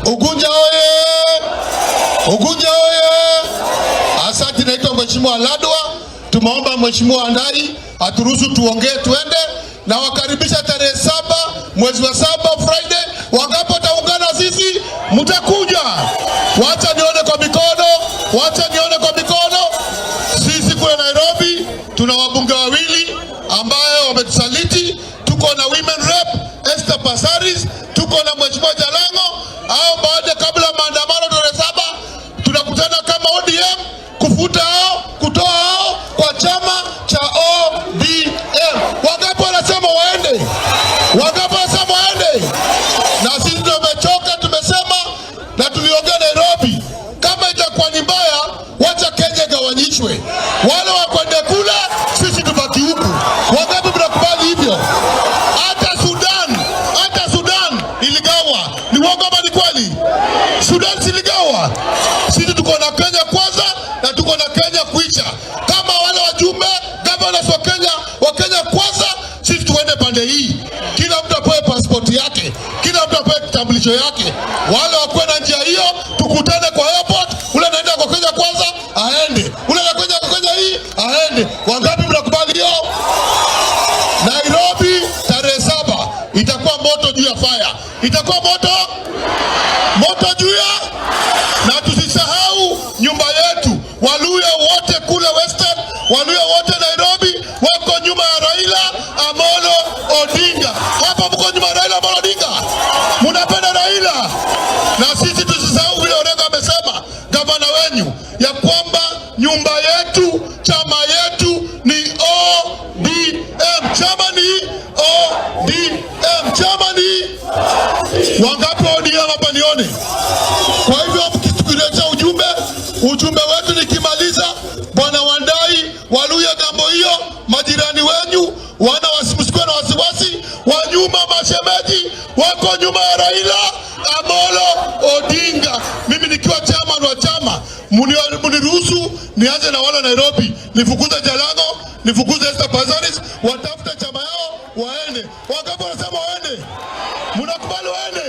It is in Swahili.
Ugunja oye! Ugunja oye! Asante. Naitwa Mheshimiwa Ladwa. Tumeomba Mheshimiwa Wandayi aturuhusu tuongee, tuende na wakaribisha tarehe 7 mwezi wa 7, Friday. Wangapi wataungana sisi? Mtakuja? Wacha nione kwa mikono, wacha nione kwa mikono. Sisi kule Nairobi tuna wabunge wawili ambayo wametusaliti. Tuko na women rep Esther Passaris, tuko na Mheshimiwa Jalango. Au baada kabla maandamano tarehe 7 tunakutana kama ODM kufuta hao, kutoa hao kwa chama cha ODM. Wangapi wanasema waende? Wangapi wanasema waende? Na sisi tumechoka, tumesema na tuliongea Nairobi, kama itakuwa ni mbaya, wacha Kenya igawanyishwe, wale wakwende kule, sisi tubaki huku. Wangapi mnakubali hivyo? Hata Sudan iligawa. Ni uongo ama ni kweli? Sudan siligawa. Sisi tuko na Kenya kwanza na tuko na Kenya kuisha. Kama wale wajumbe governors wa Kenya kwanza, sisi tuende pande hii. Kila mtu apewe pasipoti yake, kila mtu apewe kitambulisho yake. Wale wakuwe na njia hiyo, tukutane kwa airport. Ule anaenda kwa Kenya kwanza aende, ule anakwenda kwa Kenya hii aende. Wangapi mnakubali hiyo? Nairobi tarehe 7 itakuwa moto juu ya fire, itakuwa moto moto juu ya, na tusisahau nyumba yetu. Waluhya wote kule Western, Waluhya wote Nairobi wako nyuma ya Raila Amolo Odinga. Hapa mko nyuma ya Raila Amolo Odinga, munapenda Raila. Na sisi tusisahau vile Orengo amesema, gavana wenyu, ya kwamba nyumba yetu, chama yetu ni ODM. Chama ni ODM. Chama ni wangapi wa ODM hapa nione? Kwa hivyo mkitukuletea ujumbe wetu nikimaliza, Bwana Wandayi, Waluhya gambo hiyo, majirani wenyu wana msikuwe na wasiwasi, wa nyuma mashemeji wako nyuma ya Raila Amolo Odinga. Mimi nikiwa chairman wa chama, muniruhusu nianze na wale Nairobi, nifukuze Jalango, nifukuze Esther Passaris, watafute chama yao waende. Wangapi wanasema waende? Mnakubali waende?